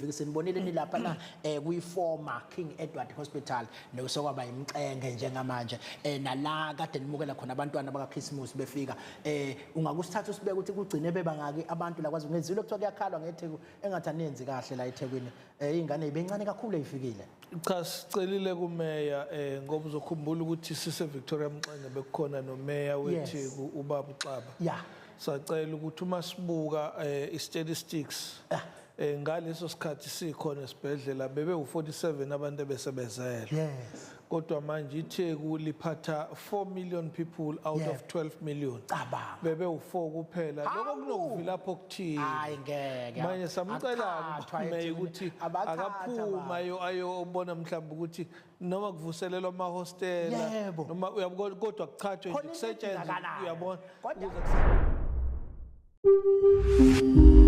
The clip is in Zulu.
Viki sinibonile nilapha na kwi-former King Edward Hospital nokusokwaba imxenge njengamanje, nala kade nimukela khona abantwana bakaKhisimusi befika. Ungakusithatha usibeke ukuthi kugcine bebangaki abantu la kwazi ngezilo kuthiwa kuyakhalwa ngeTheku, engathi anenzi kahle la eThekwini. Iy'ngane ibencane kakhulu eyifikile. Cha, sicelile kumeya, ngoba uzokhumbula ukuthi sise Victoria Mxenge bekukhona nomeya weTheku, ubaba uXaba. Sacela ukuthi uma sibuka i-statistics ngaleso sikhathi sikhona esibhedlela, bebe u47 abantu ebesebezelwe. Kodwa manje iTheku liphatha 4 million people out of 12 million. Cabanga. Bebe u4 kuphela. Lokho kunokuvilapha okuthile. Hayi, ngeke. Manje samcela Akuthathwa umeya eThekwini. ukuthi Abathathwa akaphuma abantu. ayobona mhlawumbe ukuthi noma kuvuselelwa amahostela noma uyabona, kodwa kuchathwe nje Khona into kusetshenzwe, edingakalayo. uyabona. Kodwa Ukuze